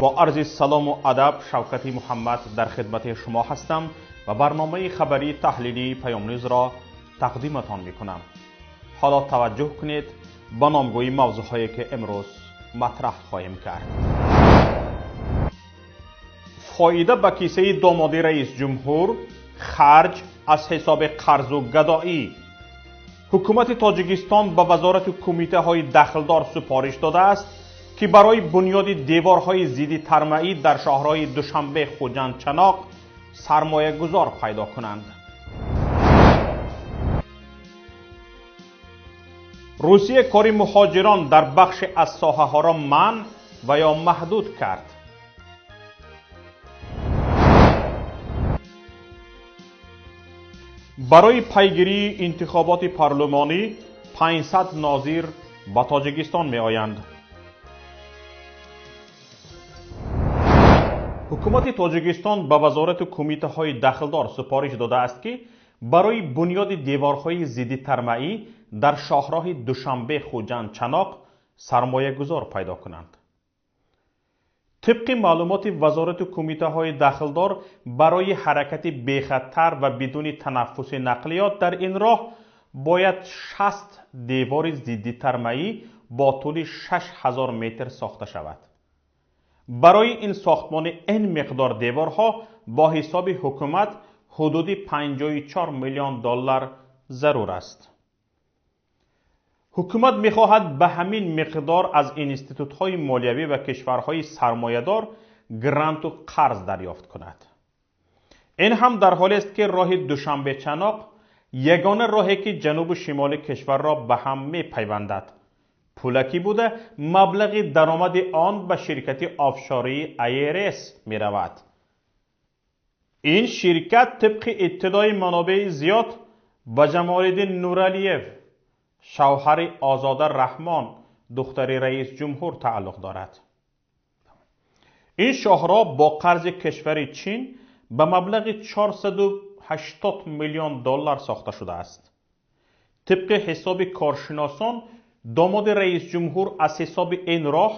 Бо арзи салому адаб Шавкати Муҳаммад дар хидмати шумо ҳастам ва барномаи хабарии таҳлилии Паём Ньюзро тақдиматон мекунам. Ҳоло таваҷҷӯҳ кунед ба номгӯи мавзӯъҳое ки имрӯз матраҳ хоҳем кард. Фоида ба кисаи домоди раис ҷумҳур, харҷ аз ҳисоби қарзу гадоӣ. Ҳукумати Тоҷикистон ба вазорату кумитаҳои дахлдор супориш додааст, ки барои бунёди деворҳои зидди тармаӣ дар шаҳрҳои Душанбе, Хуҷанд, Чаноқ сармоягузор пайдо кунанд. Русия кори муҳоҷирон дар бахши аз соҳаҳоро манъ ва ё маҳдуд кард. Барои пайгирии интихоботи парлумонӣ 500 нозир ба Тоҷикистон меоянд. Ҳукумати Тоҷикистон ба вазорату кумитаҳои дахлдор супориш додааст, ки барои бунёди деворҳои зидди тармаӣ дар шоҳроҳи Душанбе, Хуҷанд, Чаноқ сармоягузор пайдо кунанд. Тибқи маълумоти вазорату кумитаҳои дахлдор, барои ҳаракати бехатар ва бидуни танаффуси нақлиёт дар ин роҳ бояд 60 девори зидди тармаӣ бо тӯли 6000 метр сохта шавад. Барои ин сохтмони ин миқдор деворҳо бо ҳисоби ҳукумат ҳудуди 54 миллион доллар зарур аст. Ҳукумат мехоҳад ба ҳамин миқдор аз институтҳои молиявӣ ва кишварҳои сармоядор гранту қарз дарёфт кунад. Ин ҳам дар ҳолест, ки роҳи Душанбе-Чаноқ ягона роҳе ки ҷанубу шимоли кишварро ба ҳам мепайвандад, пулакӣ буда, маблағи даромади он ба ширкати офшории АРС меравад. Ин ширкат тибқи иттилои манобеи зиёд ба Ҷамолиддин Нуралиев, шавҳари Озода Раҳмон, духтари раис ҷумҳур тааллуқ дорад. Ин шоҳроҳ бо қарзи кишвари Чин ба маблағи 480 миллион доллар сохта шудааст. Тибқи ҳисоби коршиносон, домоди раис ҷумҳур аз ҳисоби ин роҳ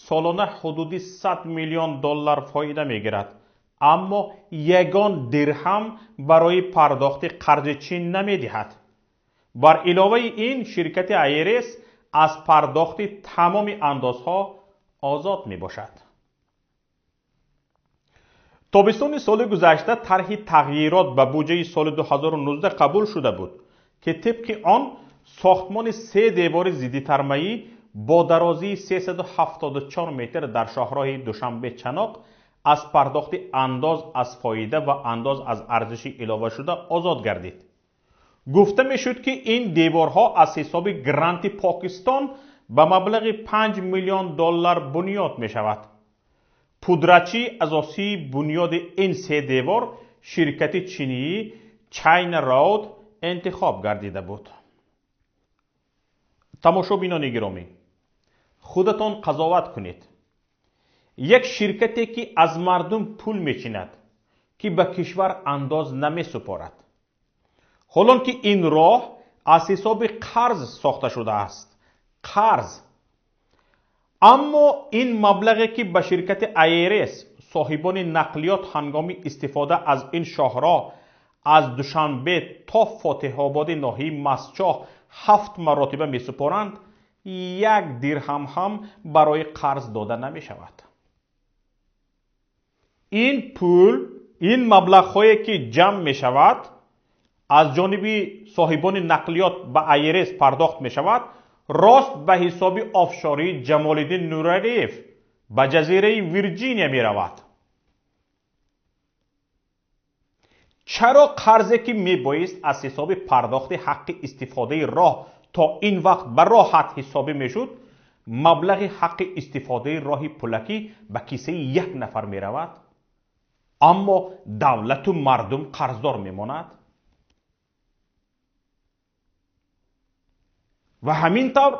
солона ҳудуди 100 миллион доллар фоида мегирад, аммо ягон дирҳам барои пардохти қарзи Чин намедиҳад. Бар иловаи ин, ширкати АРС аз пардохти тамоми андозҳо озод мебошад. Тобистони соли гузашта тарҳи тағйирот ба буҷаи соли 2019 қабул шуда буд, ки тибқи он сохтмони се девори зидди тармаӣ бо дарозии 374 метр дар шоҳроҳи Душанбе-Чаноқ аз пардохти андоз аз фоида ва андоз аз арзиши иловашуда озод гардид. Гуфта мешуд, ки ин деворҳо аз ҳисоби гранти Покистон ба маблағи 5 миллион доллар бунёд мешавад. Пудрачии асосии бунёди ин се девор ширкати чинии China Road интихоб гардида буд. Тамошобинони гиромӣ, худатон қазоват кунед. Як ширкате ки аз мардум пул мечинад, ки ба кишвар андоз намесупорад, ҳолон ки ин роҳ аз ҳисоби қарз сохта шудааст. Қарз. Аммо ин маблағе ки ба ширкати АРС соҳибони нақлиёт ҳангоми истифода аз ин шоҳроҳ аз Душанбе то Фотиҳободи ноҳияи Мастчоҳ 7 маротиба месупоранд, як дирҳам ҳам барои қарз дода намешавад. Ин пул, ин маблағҳое ки ҷамъ мешавад, аз ҷониби соҳибони нақлиёт ба АРС пардохт мешавад, рост ба ҳисоби офшории Ҷамолиддин Нуралиев ба ҷазираи Вирҷиния меравад. Чаро қарзе ки мебоист аз ҳисоби пардохти ҳаққи истифодаи роҳ то ин вақт ба роҳат ҳисобӣ мешуд, маблағи ҳаққи истифодаи роҳи пулакӣ ба кисаи як нафар меравад, аммо давлату мардум қарздор мемонад? Ва ҳамин тавр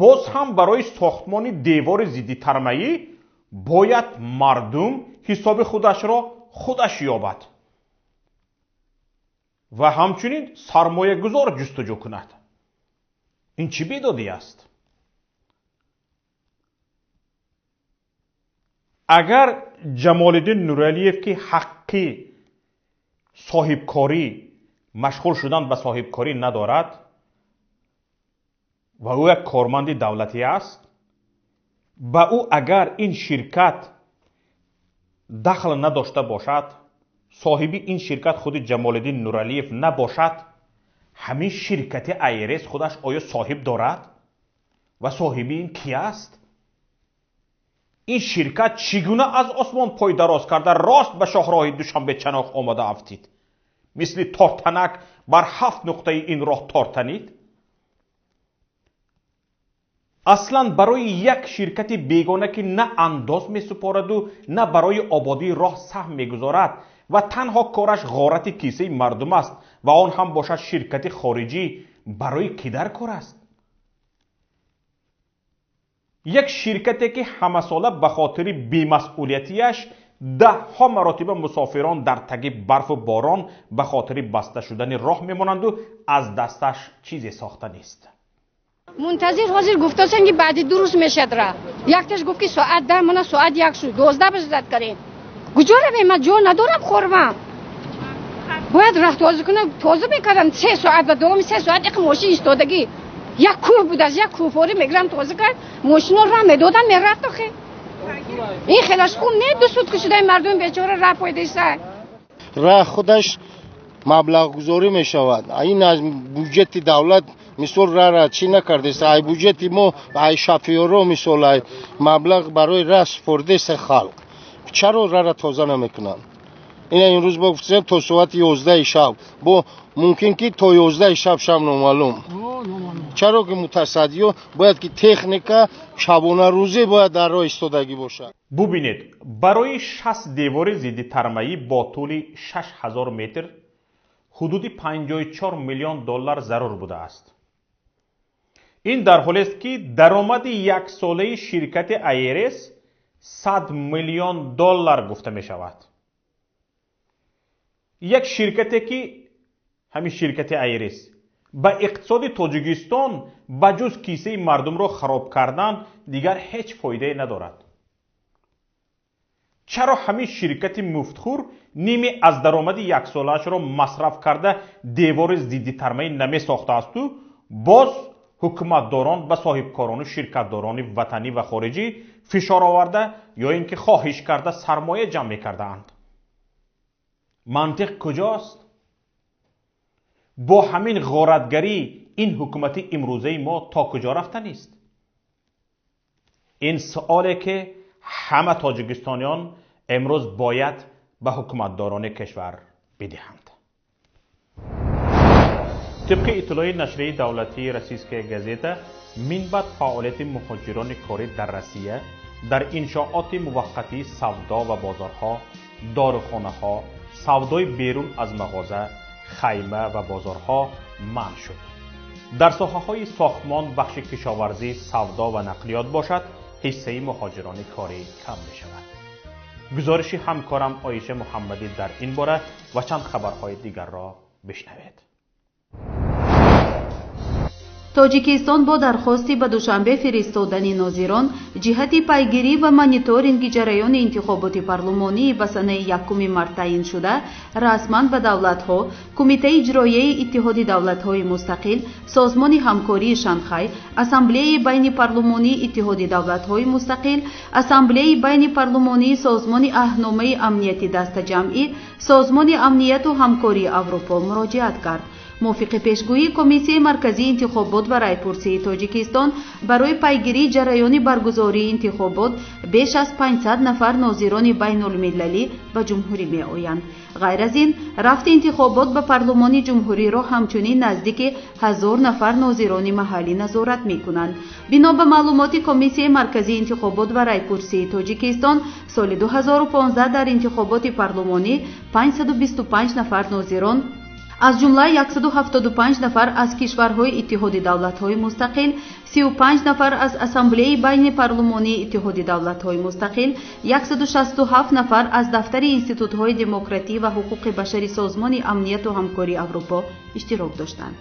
боз ҳам барои сохтмони девори зидди тармаӣ бояд мардум ҳисоби худашро худаш ёбад ва ҳамчунин сармоягузор ҷустуҷӯ кунад. Ин чӣ бедодӣ аст? Агар Ҷамолиддин Нуралиев, ки ҳаққи соҳибкорӣ, машғул шудан ба соҳибкорӣ надорад ва ӯ як корманди давлатӣ аст, ба ӯ агар ин ширкат дахл надошта бошад, соҳиби ин ширкат худи Ҷамолиддин Нуралиев набошад, ҳамин ширкати АйРС худаш оё соҳиб дорад ва соҳиби ин ки аст? Ин ширкат чӣ гуна аз осмон пой дароз карда рост ба шоҳроҳи Душанбе Чаноқ омада афтид? Мисли тортанак бар 7 нуқтаи ин роҳ тортанид? Аслан барои як ширкати бегона, ки на андоз месупораду, на барои ободии роҳ саҳм мегузорад ва танҳо кораш ғорати кисаи мардум аст ва он ҳам бошад ширкати хориҷӣ, барои кӣ дар кор аст? Як ширкате, ки ҳамасола ба хотири бемасъулиятиаш даҳҳо маротиба мусофирон дар таги барфу борон ба хотири баста шудани роҳ мемонанду аз дасташ чизе сохта нест. Мунтазир ҳозир гуфтасен, ки баъди 2 рӯз мешад ра. Якташ гуфт, ки соат 10, мана соат 1 шуд, 12 баждат карем. Куҷо равем? Ман ҷо надорам, хӯрвам. Бояд раҳ тоза кунам, тоза мекардам 3 соат ва давоми 3 соат як мошин истодагӣ. Як кӯҳ будааст, як кӯҳпорӣ мегирам тоза кард, мошино ра медодам, мерафт охе. Ин хелаш хуб не, 2 сутка шудаи мардуми бечора ра пойдеста. Раҳ худаш маблағгузорӣ мешавад. Ин аз буҷети давлат мисол рара чӣ накардест, ай буҷети мо, ай шофёро мисол ай маблағ барои раҳ супордест халқ. Чаро рара тоза намекунанд? Ина имрӯз бо гуфтем то соати 11 шаб, бо мумкин ки то 11 шаб шаб номаълум. Чаро ки мутасаддиё бояд ки техника шабонарӯзӣ бояд дар роҳ истодагӣ бошад. Бубинед, барои 60 девори зидди тармаӣ бо тӯли 6000 метр ҳудуди 54 миллион доллар зарур будааст. Ин дар ҳолест, ки даромади яксолаи ширкати АйРС 100 миллион доллар гуфта мешавад. Як ширкате, ки ҳамин ширкати АйРС ба иқтисоди Тоҷикистон ба ҷуз кисаи мардумро хароб кардан дигар ҳеҷ фоидае надорад. Чаро ҳамин ширкати муфтхӯр ними аз даромади яксолаашро масраф карда девори зидди тармаӣ намесохтаасту боз ҳукуматдорон ба соҳибкорону ширкатдорони ватанӣ ва хориҷӣ фишор оварда ё ин ки хоҳиш карда сармоя ҷамъ мекардаанд? Мантиқ куҷост? Бо ҳамин ғоратгарӣ ин ҳукумати имрӯзаи мо то куҷо рафтанист? Ин суоле, ки ҳама тоҷикистониён имрӯз бояд ба ҳукуматдорони кишвар бидиҳанд. Тибқи иттилои нашрияи давлатии «Российская газета», минбаъд фаъолияти муҳоҷирони корӣ дар Россия дар иншооти муваққатии савдо ва бозорҳо, дорухонаҳо, савдои берун аз мағоза, хайма ва бозорҳо манъ шуд. Дар соҳаҳои сохтмон, бахши кишоварзӣ, савдо ва нақлиёт бошад, ҳиссаи муҳоҷирони корӣ кам мешавад. Гузориши ҳамкорам Оиша Муҳаммадӣ дар ин бора ва чанд хабарҳои дигарро бишнавед. Тоҷикистон бо дархости ба Душанбе фиристодани нозирон ҷиҳати пайгирӣ ва мониторинги ҷараёни интихоботи парлумонии ба санаи 1 март таъйиншуда расман ба давлатҳо, Кумитаи иҷроияи Иттиҳоди давлатҳои мустақил, Созмони ҳамкории Шанхай, Ассамблеяи байнипарлумонии Иттиҳоди давлатҳои мустақил, Ассамблеяи байнипарлумонии Созмони аҳдномаи амнияти дастаҷамъӣ, Созмони амнияту ҳамкории Аврупо муроҷиат кард. Мувофиқи пешгӯии Комиссияи марказии интихобот ва райпурсии Тоҷикистон, барои пайгирии ҷараёни баргузории интихобот беш аз 500 нафар нозирони байнулмилалӣ ба ҷумҳурӣ меоянд. Ғайр аз ин, рафти интихобот ба парлумони ҷумҳуриро ҳамчунин наздики 1000 нафар нозирони маҳаллӣ назорат мекунанд. Бино ба маълумоти Комиссияи марказии интихобот ва райпурсии Тоҷикистон, соли 2015 дар интихоботи парлумонӣ 525 нафар нозирон, аз ҷумла 175 нафар аз кишварҳои Иттиҳоди давлатҳои мустақил, 35 нафар аз Ассамблеяи байнипарлумонии Иттиҳоди давлатҳои мустақил, 167 нафар аз дафтари институтҳои демократӣ ва ҳуқуқи башари Созмони амнияту ҳамкории Аврупо иштирок доштанд.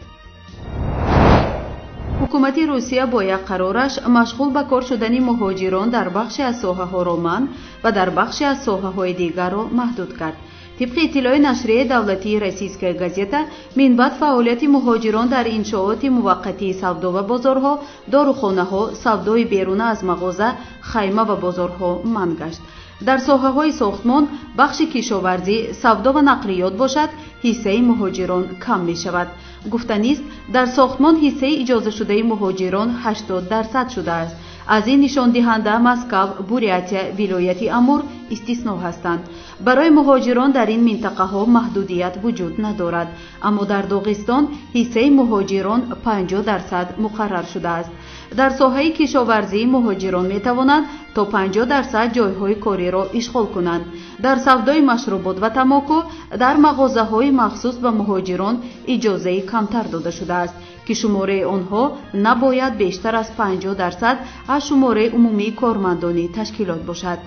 Ҳукумати Русия бо як қарораш машғул ба кор шудани муҳоҷирон дар бахше аз соҳаҳоро манъ ва дар бахше аз соҳаҳои дигарро маҳдуд кард. Тибқи иттилои нашрияи давлатии «Российская газета», минбаъд фаъолияти муҳоҷирон дар иншооти муваққатии савдо ва бозорҳо, дорухонаҳо, савдои беруна аз мағоза, хайма ва бозорҳо манъ гашт. Дар соҳаҳои сохтмон, бахши кишоварзӣ, савдо ва нақлиёт бошад, ҳиссаи муҳоҷирон кам мешавад. Гуфтанист, дар сохтмон ҳиссаи иҷозашудаи муҳоҷирон 80% шудааст. Аз ин нишондиҳанда Москав, Бурятия, вилояти Амур истисно ҳастанд. Барои муҳоҷирон дар ин минтақаҳо маҳдудият вуҷуд надорад, аммо дар Доғистон ҳиссаи муҳоҷирон 50% муқаррар шудааст. Дар соҳаи кишоварзӣ муҳоҷирон метавонанд то 50% ҷойҳои кориро ишғол кунанд. Дар савдои машрубот ва тамоку дар мағозаҳои махсус ба муҳоҷирон иҷозаи камтар дода шудааст, ки шумораи онҳо набояд бештар аз 50% аз шумораи умумии кормандони ташкилот бошад.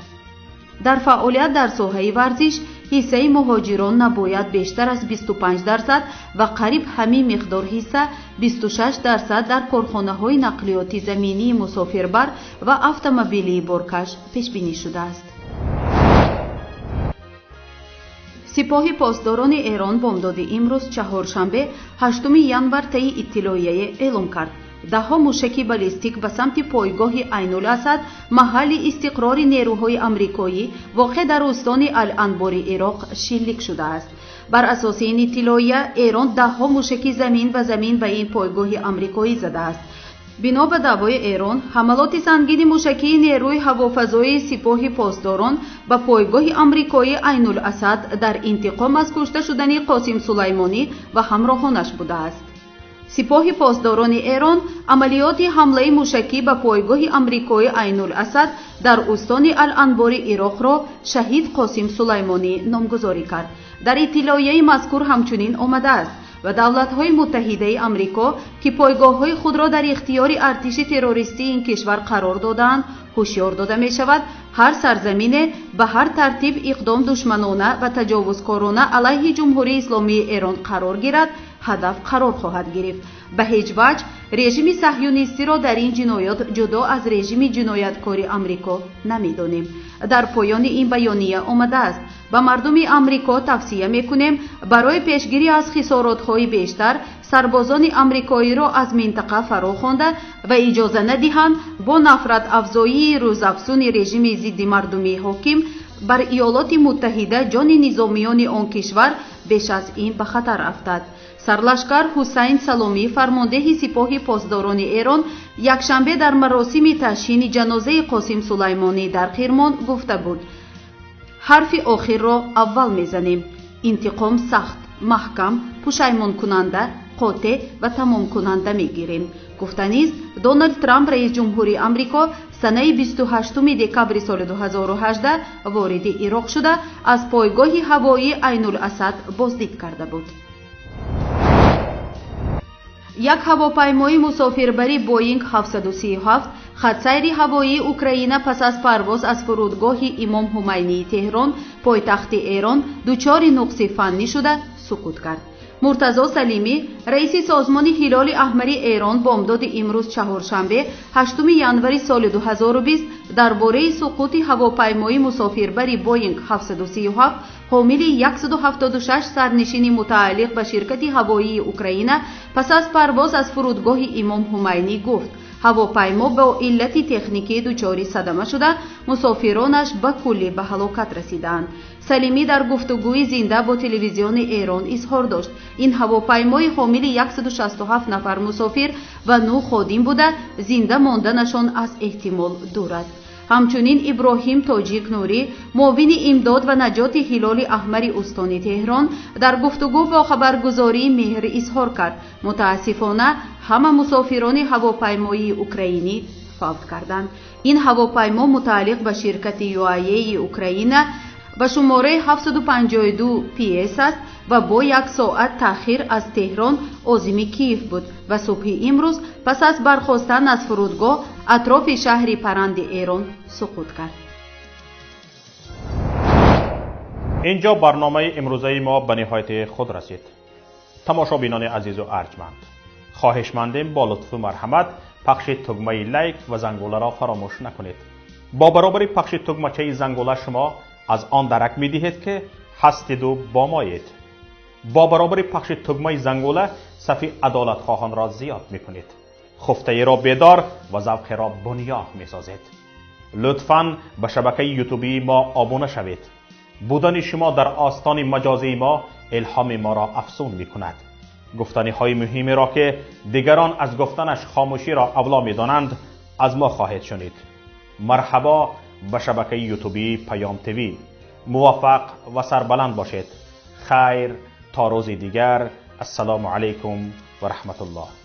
Дар фаъолият дар соҳаи варзиш ҳиссаи муҳоҷирон набояд бештар аз 25% ва қариб ҳамин миқдор ҳисса 26% дар корхонаҳои нақлиёти заминии мусофирбар ва автомобилии боркаш пешбинӣ шудааст. Сипоҳи посдорони Эрон бомдоди имрӯз чаҳоршанбе 8 январ таи иттилоияе эълон кард. Даҳҳо мушаки баллистик ба самти пойгоҳи Айнуласад, маҳалли истиқрори нерӯҳои амрикоӣ воқеъ дар устони Ал-Анбори Ироқ, шиллик шудааст. Бар асоси ин иттилоия, Эрон даҳҳо мушаки замин ба замин ба ин пойгоҳи амрикоӣ задааст. Бино ба даъвои Эрон, ҳамалоти сангини мушакии нерӯи ҳавофазоии сипоҳи посдорон ба пойгоҳи амрикоӣ Айнуласад дар интиқом аз кушта шудани Қосим Сулаймонӣ ва ҳамроҳонаш будааст. Сипоҳи посдорони Эрон амалиёти ҳамлаи мушакӣ ба пойгоҳи амрикои Айнуласад дар устони Ал-Анбори Ироқро шаҳид Қосим Сулаймонӣ номгузорӣ кард. Дар иттилоияи мазкур ҳамчунин омадааст: ва давлатҳои муттаҳидаи Амрико, ки пойгоҳҳои худро дар ихтиёри артиши террористии ин кишвар қарор додаанд, ҳушёр дода мешавад, ҳар сарзамине ба ҳар тартиб иқдом душманона ва таҷовузкорона алайҳи Ҷумҳурии Исломии Эрон қарор гирад, ҳадаф қарор хоҳад гирифт. Ба ҳеҷ ваҷҳ режими саҳюнистиро дар ин ҷиноят ҷудо аз режими ҷинояткори Амрико намедонем. Дар поёни ин баёния омадааст: ба мардуми Амрико тавсия мекунем барои пешгирӣ аз хисоротҳои бештар сарбозони амрикоиро аз минтақа фаро хонда ва иҷоза надиҳанд бо нафратафзоии рӯзафзуни режими зидди мардумии ҳоким бар Иёлоти Муттаҳида ҷони низомиёни он кишвар беш аз ин ба хатар афтад. Сарлашкар Ҳусайн Саломӣ, фармондеҳи сипоҳи посдорони Эрон, якшанбе дар маросими ташҳини ҷанозаи Қосим Сулаймонӣ дар Қирмон гуфта буд: ҳарфи охирро аввал мезанем. Интиқом сахт, маҳкам, пушаймонкунанда, қотеъ ва тамомкунанда мегирем. Гуфтанист, Доналд Трамп, раис ҷумҳури Амрико, санаи 28 декабри соли 2018 вориди Ироқ шуда, аз пойгоҳи ҳавоии Айнуласад боздид карда буд. Як ҳавопаймои мусофирбари Боинг 737 хатсайри ҳавоии Украина пас аз парвоз аз фурудгоҳи Имом Ҳумайнии Теҳрон, пойтахти Эрон, дучори нуқси фаннӣ шуда суқут кард. Муртазо Салимӣ, раиси созмони Ҳилоли Аҳмари Эрон, бомдоди имрӯз чаҳоршанбе 8 январи соли 2020 дар бораи суқути ҳавопаймои мусофирбари Боинг 737 ҳомили 176 сарнишини мутааллиқ ба ширкати ҳавоии Украина пас аз парвоз аз фурудгоҳи Имом Ҳумайнӣ гуфт: ҳавопаймо бо иллати техникӣ дучори садама шуда, мусофиронаш ба куллӣ ба ҳалокат расидаанд. Салимӣ дар гуфтугӯи зинда бо телевизиони Эрон изҳор дошт: ин ҳавопаймои ҳомили 167 нафар мусофир ва 9 ходим буда, зинда монданашон аз эҳтимол дур аст. Ҳамчунин Иброҳим Тоҷик Нурӣ, муовини имдод ва наҷоти Ҳилоли Аҳмари устони Теҳрон, дар гуфтугӯ бо хабаргузории Меҳр изҳор кард: мутаассифона, ҳама мусофирони ҳавопаймоии украинӣ фавт карданд. Ин ҳавопаймо мутааллиқ ба ширкати ЮАЕи Украина ба шумораи 752 PS аст ва бо як соат таъхир аз Теҳрон озими Киев буд ва субҳи имрӯз пас аз бархостан аз фурудгоҳ атрофи шаҳри Паранди Эрон суқут кард. Инҷо барномаи имрӯзаи мо ба ниҳояти худ расид. Тамошобинони азизу арҷманд, Хоҳишмандем бо лутфу марҳамат пахши тугмаи лайк ва зангуларо фаромӯш накунед. Бо баробари пахши тугмачаи зангула шумо аз он дарак медиҳед, ки ҳастиду бо моед. Бо баробари пахши тугмаи зангула сафи адолатхоҳонро зиёд мекунед, хуфтаеро бедор ва завқеро бунёд месозед. Лутфан ба шабакаи ютубии мо обуна шавед. Будани шумо дар остони маҷозии мо илҳоми моро афзун мекунад. Гуфтаниҳои муҳимеро, ки дигарон аз гуфтанаш хомӯширо авло медонанд, аз мо хоҳед шунид. Марҳабо ба шабакаи ютубии Паём ТВ. Муваффақ ва сарбаланд бошед. Хайр, то рӯзи дигар. Ассалому алайкум ва раҳматуллоҳ.